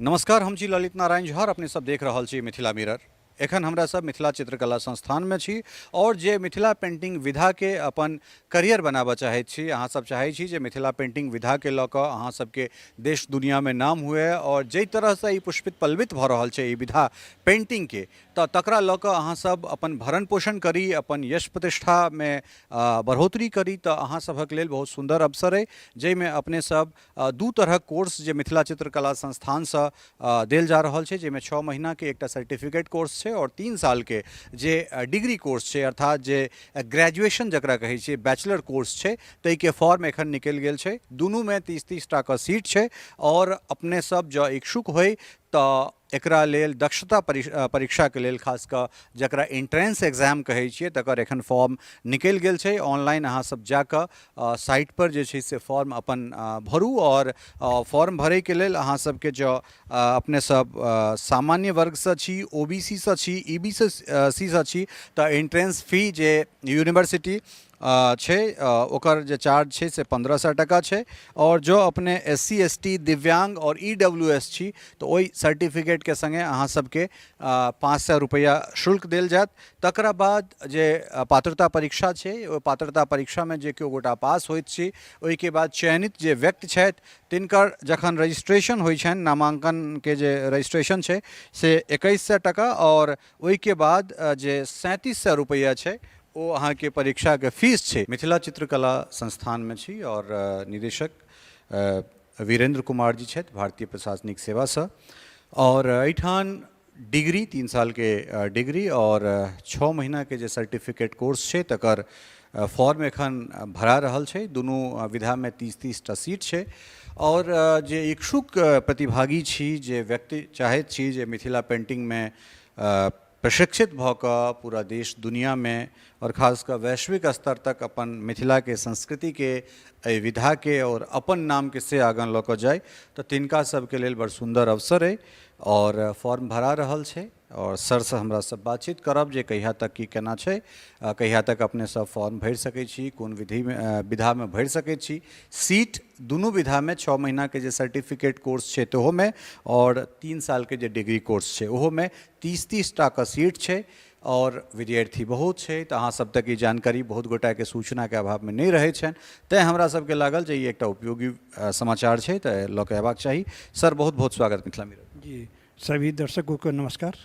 नमस्कार, हम छी ललित नारायण झा, अपने सब देख रहल छी मिथिला मिरर। एखन हमरा सब मिथिला चित्रकला संस्थानमे छी और जे मिथिला पेंटिंग विधाके अपन करियर बनाबऽ चाहैत छी, अहाँ सब चाहै छी जे मिथिला पेंटिंग विधाके लऽ कऽ अहाँ सबके देश दुनियामे नाम हुए और जाहि तरहसँ ई पुष्पित पल्लवित भऽ रहल छै ई विधा पेंटिंगके, तऽ तकरा लऽ कऽ अहाँ सब अपन भरण पोषण करी, अपन यश प्रतिष्ठामे बढ़ोतरी करी, तऽ अहाँ सभक लेल बहुत सुन्दर अवसर अइ जाहिमे अपने सब दू तरहक कोर्स जे मिथिला चित्रकला संस्थानसँ देल जा रहल छै, जाहिमे 6 महीनाके एकटा सर्टिफिकेट कोर्स छै आओर 3 सालके जे डिग्री कोर्स छै, अर्थात जे ग्रेजुएशन जकरा कहै छियै बैचलर कोर्स छै, ताहिके फॉर्म एखन निकलि गेल छै। दुनूमे 30-30 टाके सीट छै आओर अपने सब जँ इच्छुक होइ तऽ एकरा लेल दक्षता परीक्षाके लेल खास कऽ जकरा एंट्रेंस एग्जाम कहै छियै तकर एखन फॉर्म निकलि गेल छै। ऑनलाइन अहाँ सब जाकऽ साइट पर जे छै से फॉर्म अपन भरू आओर फॉर्म भरैके लेल अहाँ सबके जँ अपने सब सामान्य वर्गसँ छी, ओ बी सी सँ छी, ई बी सी सँ छी, तऽ एंट्रेंस फी जे यूनिवर्सिटी छै ओकर जे चार्ज छै से 1500 टका छै आओर जँ अपने एस सी, एस टी, दिव्यांग आओर ई डब्ल्यू एस छी तऽ ओहि सर्टिफिकेटके सङ्गे अहाँ सबके 500 रुपैआ शुल्क देल जायत। तकरा बाद जे पात्रता परीक्षा छै, ओहि पात्रता परीक्षामे जे केओ गोटा पास होइत छी, ओहिके बाद चयनित जे व्यक्ति छथि तिनकर जखन रजिस्ट्रेशन होइ छनि, नामाङ्कनके जे रजिस्ट्रेशन छै से 2100 टका आओर ओहिके बाद जे 3700 रुपैआ छै ओ अहाँके परीक्षाके फीस छै। मिथिला चित्रकला संस्थानमे छी आओर निदेशक वीरेंद्र कुमार जी छथि भारतीय प्रशासनिक सेवासँ आओर एहिठाम डिग्री 3 सालके डिग्री आओर 6 महीनाके जे सर्टिफिकेट कोर्स छै तकर फॉर्म एखन भरा रहल छै। दुनू विधामे 30-30 टा सीट छै आओर जे इच्छुक प्रतिभागी छी, जे व्यक्ति चाहैत छी जे मिथिला पेंटिंगमे प्रशिक्षित भऽ कऽ पूरा देश दुनिआमे आओर खास कऽ वैश्विक स्तर तक अपन मिथिलाके संस्कृतिके, एहि विधाके आओर अपन नामके से आगाँ लऽ कऽ जाइ, तऽ तिनका सबके लेल बड़ सुन्दर अवसर अइ आओर फॉर्म भरा रहल छै आओर सरसँ हमरा सब बातचीत करब जे कहिया तक की केना छै, कहिया तक अपने सब फॉर्म भरि सकै छी, कोन विधिमे विधामे भरि सकै छी। सीट दुनू विधामे 6 महीनाके जे सर्टिफिकेट कोर्स छै तहोमे आओर 3 सालके जे डिग्री कोर्स छै ओहोमे 30-30 टाके सीट छै आओर विद्यार्थी बहुत छै, तऽ अहाँ सब तक ई जानकारी बहुत गोटाके सूचनाके अभावमे नहि रहै छनि, तैँ हमरा सबके लागल जे ई एकटा उपयोगी समाचार छै तऽ लऽ कऽ अयबाक चाही। सर, बहुत बहुत स्वागत मिथिला मिरर। जी, सभी दर्शकों को नमस्कार।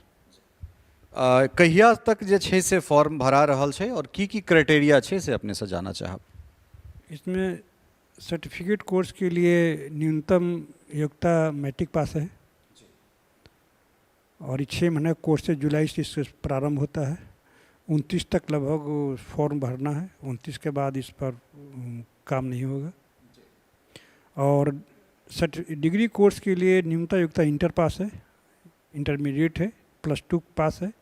कहिया तक जे छै से फॉर्म भरा रहल छै आओर की की क्राइटेरिया छै से अपनेसँ जानऽ चाहब। इसमें सर्टिफिकेट कोर्स के लिए न्यूनतम योग्यता मैट्रिक पास है और ये 6 महीने का कोर्स है, जुलाई से इससे प्रारंभ होता है। 29 तक लगभग फॉर्म भरना है, 29 के बाद इस पर काम नहीं होगा। और डिग्री कोर्स के लिए न्यूनतम योग्यता इंटर पास है, इंटरमीडिएट है, +2 पास है।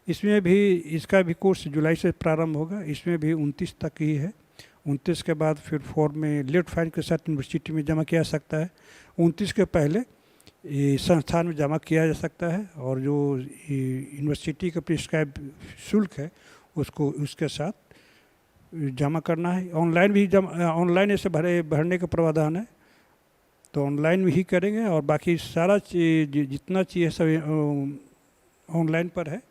इसमें भी इसका भी कोर्स जुलाई से प्रारंभ होगा, इसमें भी 29 तक ही है। 29 के बाद फिर फॉर्म में लेट फाइल के साथ यूनिवर्सिटी में जमा किया जा सकता है। 29 के पहले ये संस्थान में जमा किया जा सकता है और जो यूनिवर्सिटी का प्रिस्क्राइब शुल्क है उसको उसके साथ जमा करना है। ऑनलाइन भी जमा, ऑनलाइन ऐसे भरने का प्रावधान है तो ऑनलाइन भी करेंगे और बाकी सारा चीज जितना चीज़ है सब ऑनलाइन पर है,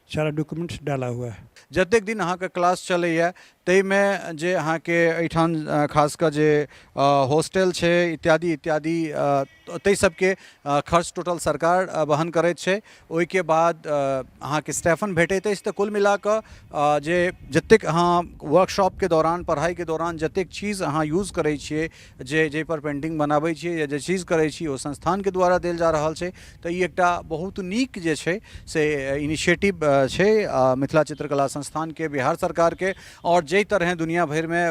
सारा डॉक्यूमेंट्स डाला हुआ है। जतेक दिन अहाँके क्लास चलैए ताहिमे जे अहाँके एहिठाम खास कऽ जे हॉस्टल छै इत्यादि इत्यादि, ताहि सबके खर्च टोटल सरकार वहन करैत छै। ओहिके बाद अहाँके स्टेफन भेटैत अछि। तऽ कुल मिलाकऽ जे जतेक अहाँ वर्कशॉपके दौरान, पढ़ाइके दौरान जतेक चीज अहाँ यूज करै छियै, जे जाहिपर पेन्टिंग बनाबै छियै या जे चीज करै छी ओ संस्थानके द्वारा देल जा रहल छै। तऽ ई एकटा बहुत नीक जे छै से इनिशिएटिव छै मिथिला चित्रकला संस्थानके, बिहार सरकारके। आओर जाहि तरहे दुनिया भरिमे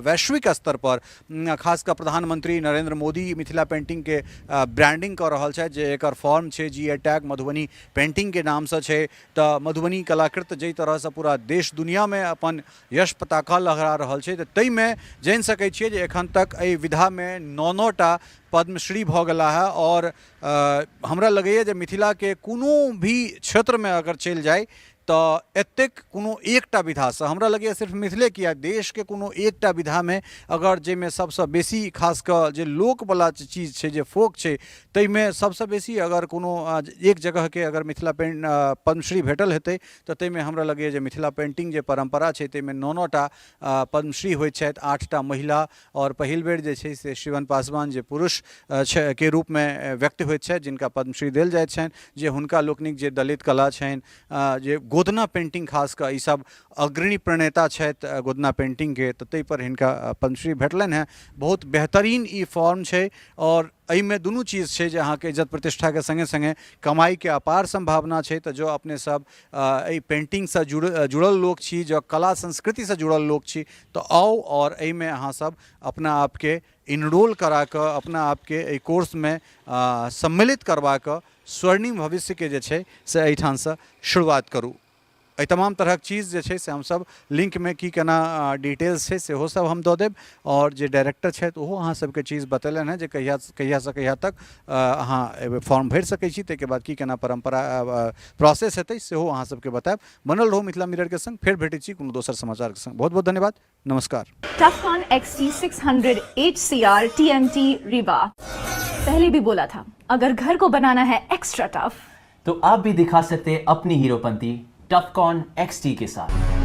वैश्विक स्तरपर खास कऽ प्रधानमंत्री नरेंद्र मोदी मिथिला पेन्टिंगके ब्रांडिंग कऽ रहल छथि, जे एकर फॉर्म छै जी ए टैग मधुबनी पेन्टिंगके नामसँ छै, तऽ मधुबनी कलाकृत जाहि तरहसँ पूरा देश दुनियामे अपन यश पताका लहरा रहल छै, तऽ ताहिमे जानि सकै छियै जे एखन तक एहि विधामे 9-9 टा पद्मश्री भऽ गेला हेँ। आओर हमरा लगैए जे मिथिलाके कोनो भी क्षेत्रमे अगर चलि जाइ तऽ एतेक कोनो एकटा विधासँ हमरा लगैए सिर्फ मिथिले किया, देशके कोनो एकटा विधामे अगर जाहिमे सबसँ बेसी खास कऽ जे लोकवला चीज छै, जे फोक छै, ताहिमे सबसँ बेसी अगर कोनो एक जगहके अगर मिथिला पेंट पद्मश्री भेटल हेतै तऽ ताहिमे हमरा लगैए जे मिथिला पेन्टिंग जे परम्परा छै ताहिमे 9-9 टा पद्मश्री होइत छथि, 8टा महिला आओर पहिल बेर जे छै से शिवन पासवान जे पुरुष के रूपमे व्यक्त होइत छथि जिनका पद्मश्री देल जाइत छनि, जे हुनका लोकनिक जे दलित कला छनि, जे गोदना पेन्टिंग खास कऽ ई सब अग्रणी प्रणेता छथि गोदना पेन्टिंगके, तऽ ताहिपर हिनका पद्मश्री भेटलनि हेँ। बहुत बेहतरीन ई फॉर्म छै आओर एहिमे दुनू चीज छै जे अहाँके इज्जत प्रतिष्ठाके सङ्गे सङ्गे कमाइके अपार सम्भावना छै। तऽ जँ अपने सब एहि पेन्टिंगसँ जुड़ल लोक छी, जँ कला संस्कृतिसँ जुड़ल लोक छी तऽ आउ आओर एहिमे अहाँ सब अपना आपके इनरोल करा कऽ अपना आपके एहि कोर्समे सम्मिलित करबा कऽ स्वर्णिम भविष्यके जे छै से एहिठामसँ शुरुआत करू। एहि तमाम तरहक चीज जे छै से हमसब लिंकमे की केना डिटेल्स छै सेहो सब हम दऽ देब आओर जे डायरेक्टर छथि ओहो अहाँ सबके चीज बतेलनि हेँ जे कहिया कहियासँ कहिया तक अहाँ एहिमे फॉर्म भरि सकै छी, ताहिके बाद की केना परम्परा प्रोसेस हेतै सेहो अहाँ सबके बतायब। बनल रहू मिथिला मिररके संग, फेर भेटै छी कोनो दोसर समाचारके संग। बहुत बहुत धन्यवाद, नमस्कार। Tufcon XT600 HCR TMT Rewa। पहले भी बोला था, अगर घर को बनाना है एक्स्ट्रा टफ तो आप भी दिखा सकते हैं अपनी हीरोपंती टफकॉन XT के साथ।